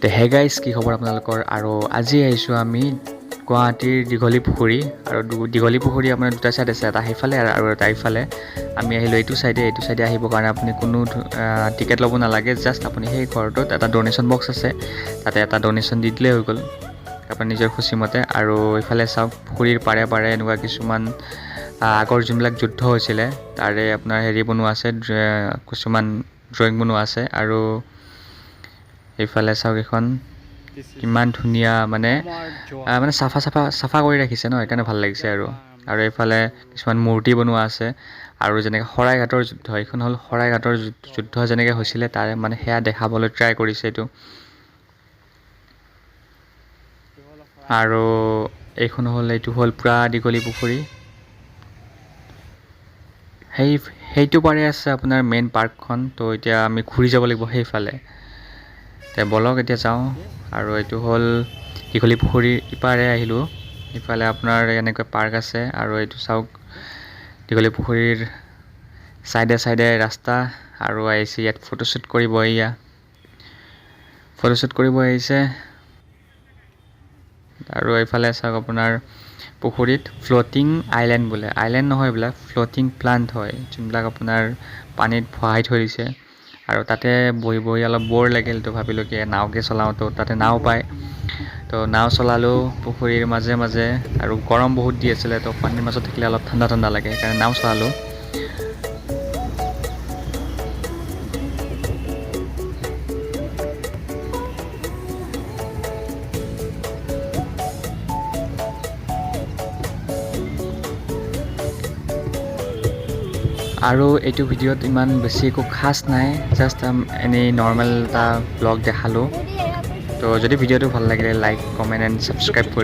তে hey guys, কি খবৰ আপোনালোকৰ? আৰু আজি আহিছোঁ আমি গুৱাহাটীৰ দীঘলী পুখুৰী। আৰু দীঘলী পুখুৰী আপোনাৰ দুটা ছাইড আছে, এটা সেইফালে আৰু এটা ইফালে। আমি আহিলোঁ এইটো ছাইডে। এইটো ছাইডে আহিবৰ কাৰণে আপুনি কোনো টিকেট ল'ব নালাগে। জাষ্ট আপুনি সেই ঘৰটোত এটা ডনেশ্যন বক্স আছে, তাতে এটা ডনেশ্যন দি দিলেই হৈ গ'ল আপুনি নিজৰ খুচিমতে। আৰু এইফালে চাওক, পুখুৰীৰ পাৰে পাৰে এনেকুৱা কিছুমান আগৰ যোনবিলাক যুদ্ধ হৈছিলে তাৰে আপোনাৰ হেৰি বনোৱা আছে, কিছুমান ড্ৰয়িং বনোৱা আছে। আৰু এইফালে চাওক, এইখন কিমান ধুনীয়া, মানে মানে চাফা চাফা চাফা কৰি ৰাখিছে ন, সেইকাৰণে ভাল লাগিছে। আৰু আৰু এইফালে কিছুমান মূৰ্তি বনোৱা আছে। আৰু যেনেকৈ শৰাইঘাটৰ যুদ্ধ, এইখন হ'ল শৰাইঘাটৰ যুদ্ধ যেনেকৈ হৈছিলে তাৰে মানে সেয়া দেখাবলৈ ট্ৰাই কৰিছে এইটো। আৰু এইখন হ'ল, এইটো হ'ল পূৰা দীঘলী পুখুৰী। সেইটো পাৰে আছে আপোনাৰ মেইন পাৰ্কখন। তো এতিয়া আমি ঘূৰি যাব লাগিব সেইফালে। এতিয়া ব'লক, এতিয়া যাওঁ। আৰু এইটো হ'ল দীঘলী পুখুৰীৰ ইপাৰে আহিলোঁ, ইফালে আপোনাৰ এনেকৈ পাৰ্ক আছে। আৰু এইটো চাওক, দীঘলী পুখুৰীৰ ছাইডে ছাইডে ৰাস্তা। আৰু আহিছে ইয়াত ফটোশ্বুট কৰিব, এয়া ফটোশ্বুট কৰিব আহিছে। আৰু এইফালে চাওক, আপোনাৰ পুখুৰীত ফ্ল'টিং আইলেণ্ড বোলে, আইলেণ্ড নহয়, এইবিলাক ফ্ল'টিং প্লাণ্ট হয়, যোনবিলাক আপোনাৰ পানীত ভৰাই থৈ দিছে। আৰু তাতে বহি বহি অলপ ব'ৰ লাগিল, তো ভাবিলোঁ কি নাওকে চলাওঁ। তো তাতে নাও পায়, তো নাও চলালোঁ পুখুৰীৰ মাজে মাজে। আৰু গৰম বহুত দি আছিলে, তো পানীৰ মাজত থাকিলে অলপ ঠাণ্ডা ঠাণ্ডা লাগে, সেইকাৰণে নাও চলালোঁ। আৰু এইটো ভিডিঅ'ত ইমান বেছি একো খাচ নাই, জাষ্ট এনেই নৰ্মেল এটা ব্লগ দেখালোঁ। তো যদি ভিডিঅ'টো ভাল লাগিলে লাইক, কমেণ্ট এণ্ড ছাবস্ক্ৰাইব কৰিব।